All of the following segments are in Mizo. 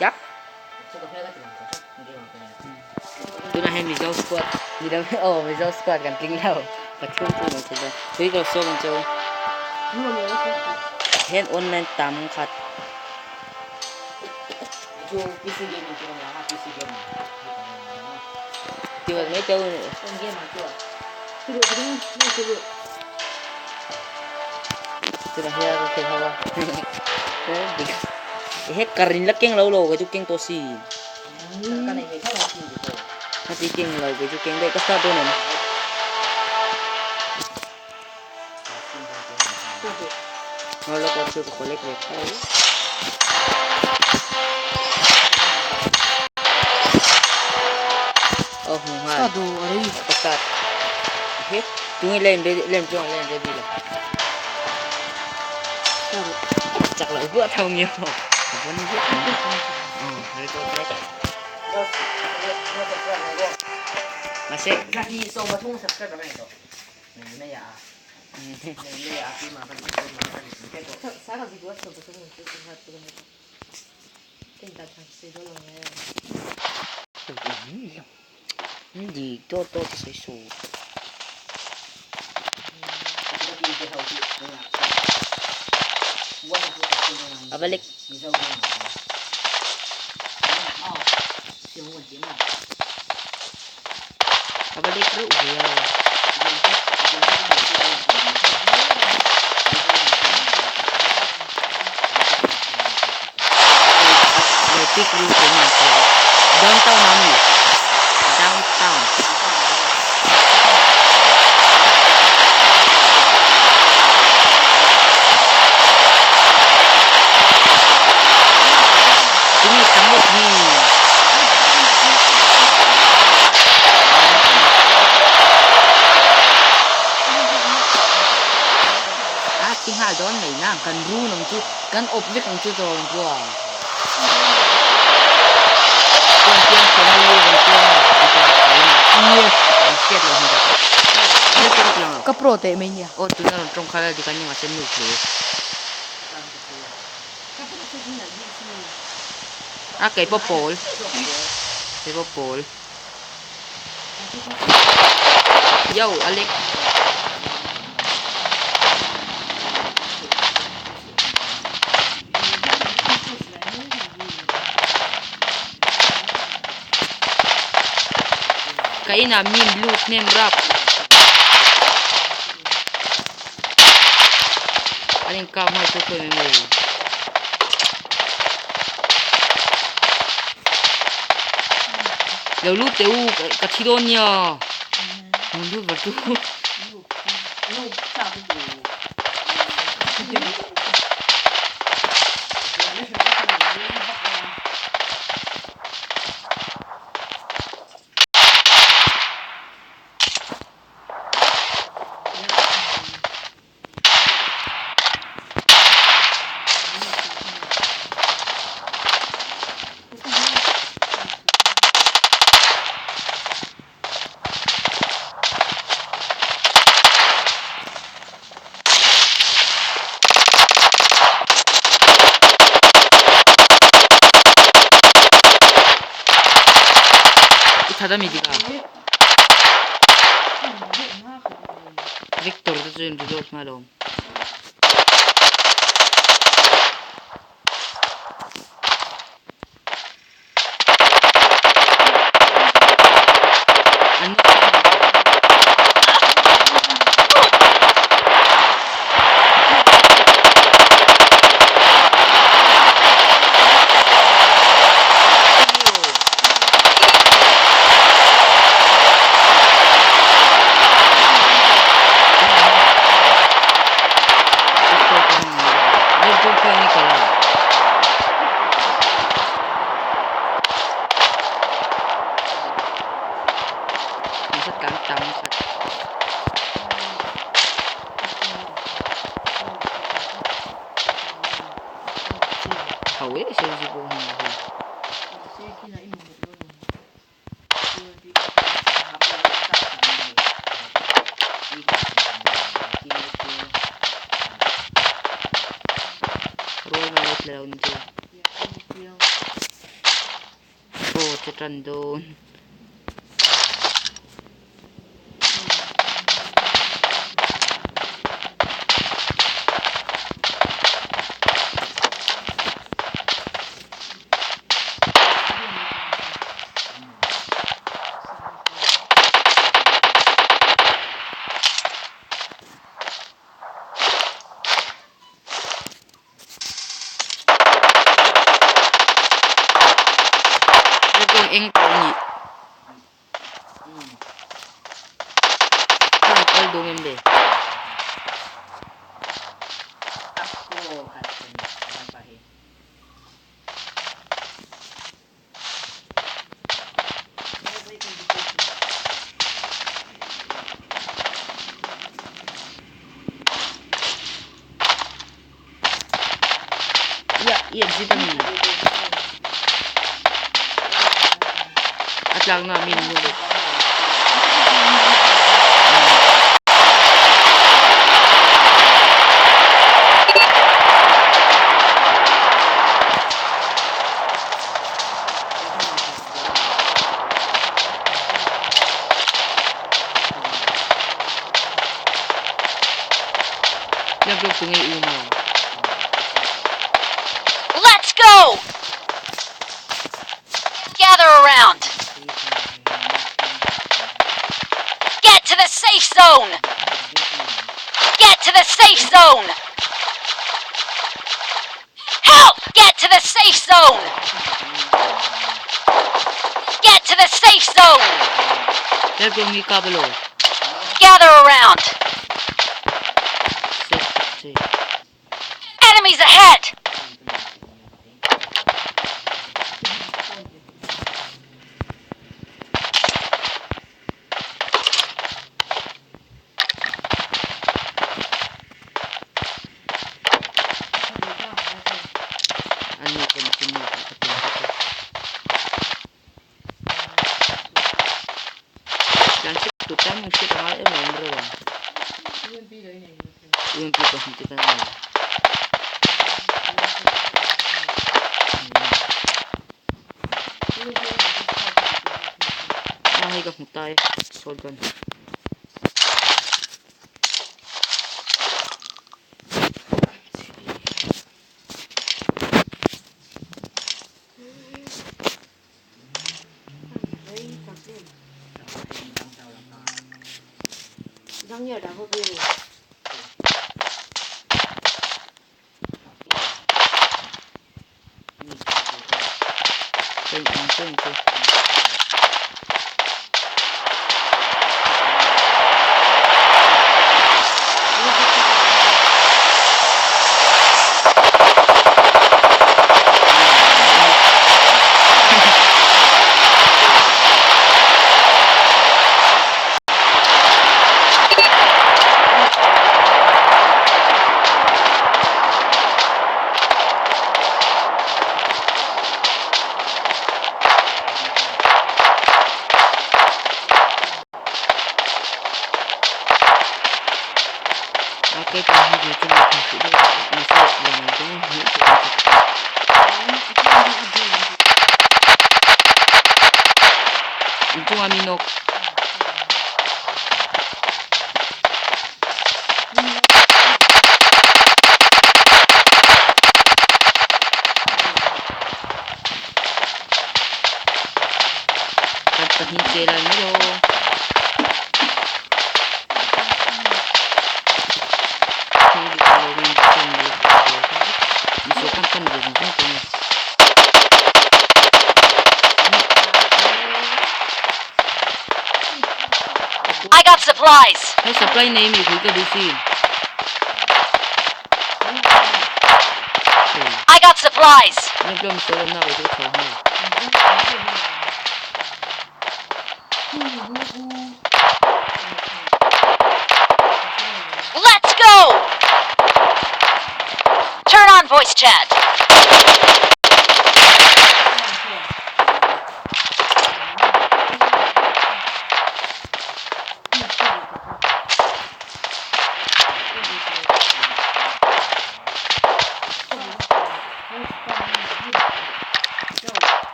Ya. Tunah hian Mizo squad ni lo aw Mizo squad kan tling lo pathum chu lo thei dawn. Tui ka lo sawm ang che u. Hian online tam khat. Tiwat mai teu. Tunah hian ka khel ho a. He karin la keng lo lo kei chu keng tawh si. Hati keng lo kei chu keng daih ka start dawn em. Ho lo ka chu ka collect ve tho. Oh hmu nghal. Ka start. He tunge len ready len chuan len ready lo. Chak lo buat thau ngiau. Bon buat. Record track. Masih. Abalik. Abalik bro. Yeah. Pick route Downtown mami. Downtown. Ini kamu ni. A ti nghal dawn mai na kan run ang chu kan awp vek ang chu tawng chu a. Chuan piang family rawn piang a ti ta a. An hriat loh hmel a. Ka pro teh mai nia. Aw tuna rawn tawng kha dik a ni mahse nu hle. A kei pawh pawl. Kei pawh pawl. Yo Alec. Ka inah mim lut hnem rap. An inkap nghal chu khawi mai mai. Lo lut teh u ka thi dawn nia. Lo lut va chu. I that ami dik a. Victor te chu in reload nghal awm. Ho e se pawh hi Rawn a let lo ni chu. che tan dawn. Eng pawh ni. Kal dawn em le? Ia i exit a mi? A tlakna a mi nu. Laptop tu ngei unau. Let's go! Gather around. Get to the safe zone! Get to the safe zone! Help! Get to the safe zone! Get to the safe zone! Laptop mi kablo. Gather around. Safe safe. Enemies ahead! Ani kan tin ka tin ka. Tlan chip tu tam ang shit ang em em ro. UMP pa hindi ka na. Nahay ka tayo. Shotgun. Thank you. Okay, pa hindi ito Ito nga minok. Pagpahintilan mo. I got supplies. Hey, supply name is Hulka Dusi. I got supplies. Let's go. Turn on voice chat.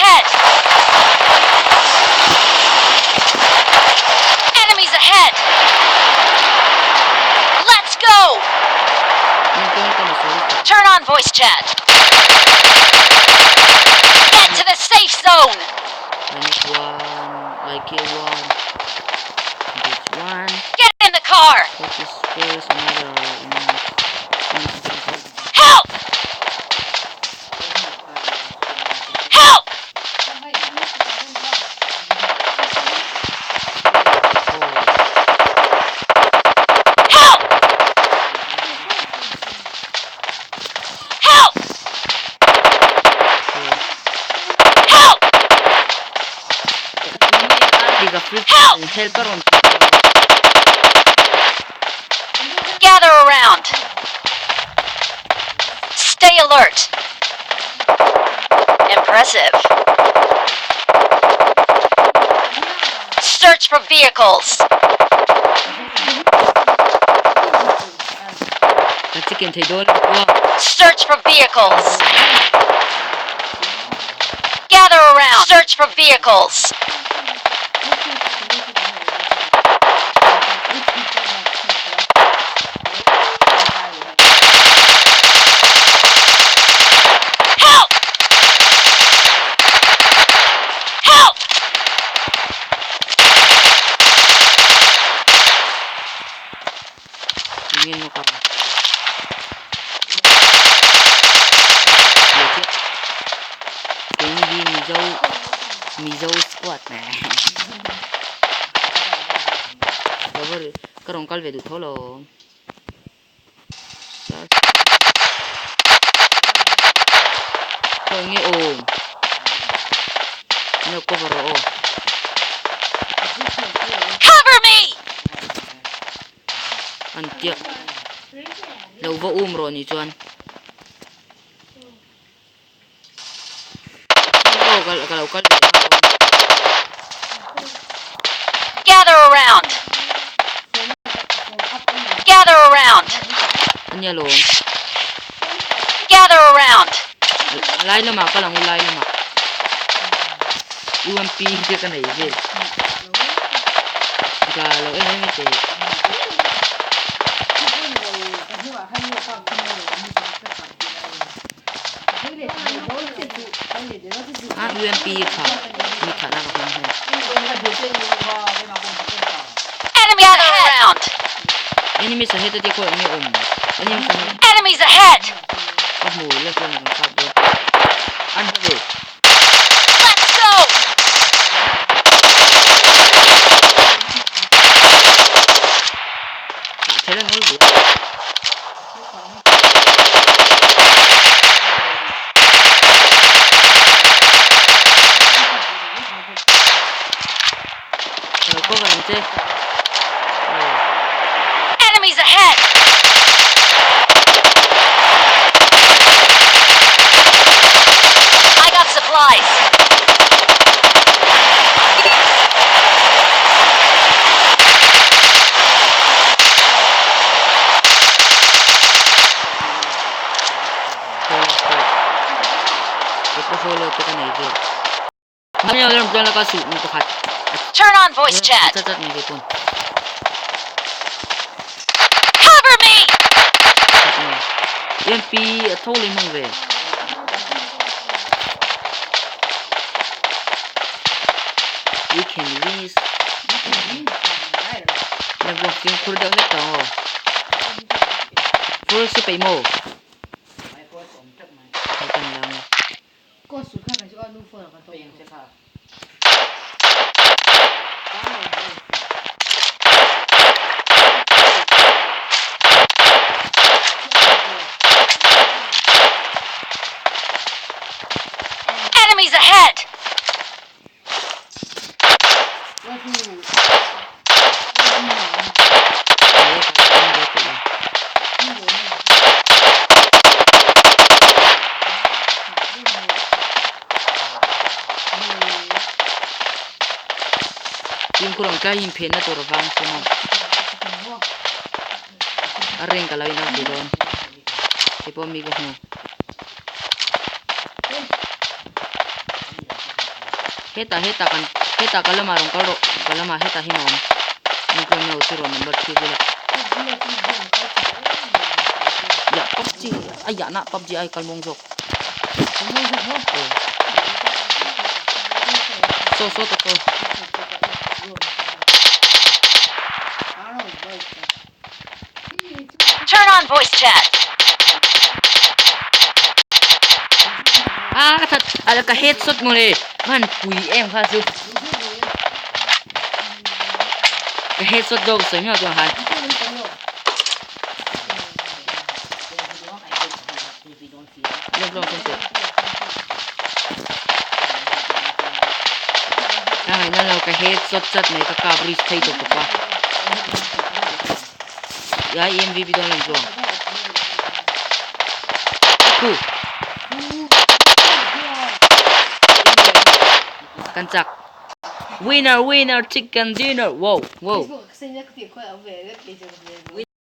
ahead! Enemies ahead! Let's go! Turn on voice chat. Get to the safe zone! I need one. I kill one. This one. Get in the car! What is first? Another. Help! Help! Four. Help! Help! Four. Help! Help! Help aron. Gather around. Stay alert. Impressive. Search for vehicles. Ka chicken thei dawn lo. Search for vehicles. Gather around. Search for vehicles. Help! Help! Tingin mo ka. Keini hi Mizo Mizo squad nè. Cover ka rawn kal ve duh tho lo. Khawi nge awm. Nge cover rawh aw. Cover me! An tiak lo va um rawh ni chuan. Aw ka ka lo kal ve ang aw. Gather around. Gather around. Ania lawm. Gather around. A lai lamah kal ang u lai lamah. UMP te ka nei vel. Ka lo en em te. A UMP kha mi kha na ka hman hman. Enemies ahead. Enemies ahead a tia khawi nge awm. Enemies ahead. Enemies ahead. Ka hmu lek lawm kan kap dawn. An hla ve. Let's go. Tah kher an awl ve a. Ka lo cover ang che. Aw. Enemies ahead. I got supplies. Follow squad. Ito solo te ka nei vel. Mahni ram tluan laka suh mi pakhat. Turn on voice chat. Chat chat mai ke pawn. Cover me. Chat mai. UMP a tho leh hmang ve. We can win is Level fimkhur deuh hlek tawh ang aw. Forest hi peih maw? Hei kan la ang e. Enemies ahead. He ka en ve tawh lo. Fimkhur ang tlai inphenna tur avang chu maw. A reng ka lo in up ve dawn. Hei pawh mi ka hmu. Hetah hetah kan hetah ka lamah rawn kal rawh ka lamah hetah hian a awm. Nuclear no chu rawn number 3 bulah. Ya PUBG a yahna PUBG ai kal muang zawk. Aw. Saw saw ta saw. Turn on voice chat. Ah ka that ala ka headshot mawle man pui em kha chu ka headshot dawk sawi miau chuan han lawm lawm chuan teh a ngaihna lo ka headshot chat mai ka kap reach thei tawp tawp a ya i mvp dawn lem chuang khu kan chak winner winner chicken dinner wow wow.